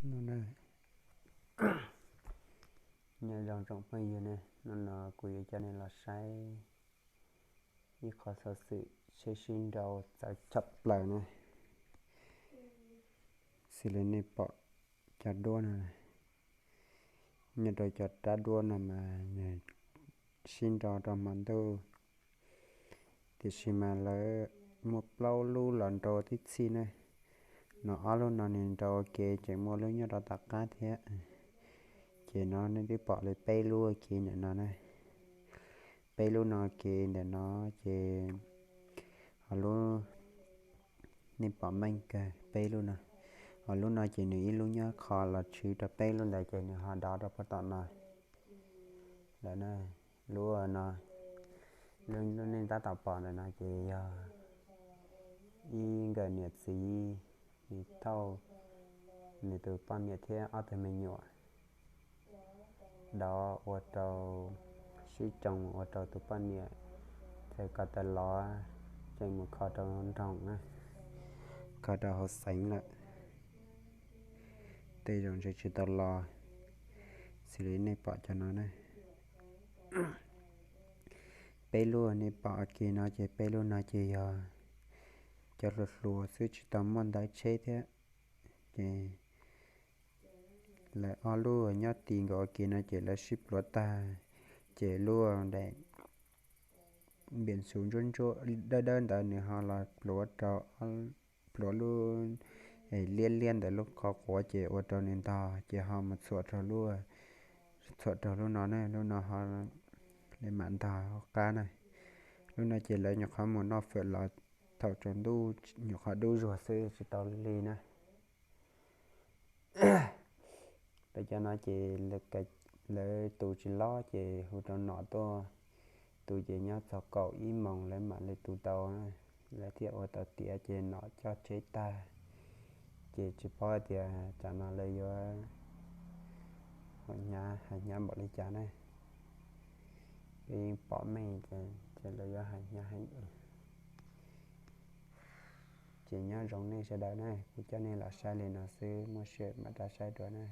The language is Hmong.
Nyob zoo tsoom phooj ywg ne, hnub no kuv yuav coj nej los saib ib qho xov xwm tsheb sib nrau txawv tshaj plaws na. Xws li nej pom cov duab no, nyob rau cov rab duab no mas nws sib nrau rau hmo ntuj, tiam sis mas lawv muaj plaub lub los nrau tib txhij na. No ob lub no nws nrau ua ke, tseem muaj lub nyob rau tom qab thiab. Ces no nej twb pom li peb lub ua ke ntawm no na. Peb lub no ua ke ntawm no ces ho lub, nej pom meej kawg peb lub no. Ho lub no ces nws ib lub nyob qho los tshwv rau peb lub ntawd ces nws ho dov rau puag tom no lawm na. Lub no, lub nej tab tom pom ntawm no ces yog ib nkawm niam txiv, nws thauj nws tus poj niam thiab ob tug me nyuam dov ua rau sib tsoo ua rau tus poj niam txawm ko taw los tseem mus kho rau nroog na, kho rau hauv xeev lawm. Tej zaum ntshe tsis tau los, xws li nej pom cov no na. Peb lub nej pom ua ke no ces peb lub no ces yog cov hluas hluas xwb, tsis tau muaj ntawv tsheb thiab. Ces lawv ob lub nyob ti nkaus ua ke no ces lawv sib pluav tag, ces lub daim npias ntxhuv ntsuab ntsuab dawb dawb ntawd nws ho los pluav rau, pluav lub liab liab ntawm lub qhov quav ces ua rau nws ntog ces ho mus txhuam rau lub, txhuam rau lub no na, lub no ho li mam ntog qab na. Lub no ces lawv nyuam qhuav mus noj fawm los thaum tsaus ntuj nyuam qhuav dub zuag xwb tsis tau li na. Lawv cov no ces lawv tus tsis lob ces hu rau nom tuaj, tus ces nyob txog kaum ib moos lawv mam li tu tau, lawv thiaj ua tau tiav ces nom coj tsheb tag. Ces tsis paub tias tsam no lawv yuav hnyav hais hnyav npaum li cas na. Peb yeej pom meej ces lawv yuav hais hnyav heev. Ces nyob zoo nej sawv daws na, kuv coj nej los saib li no xwb, muaj sij mam rov saib dua na.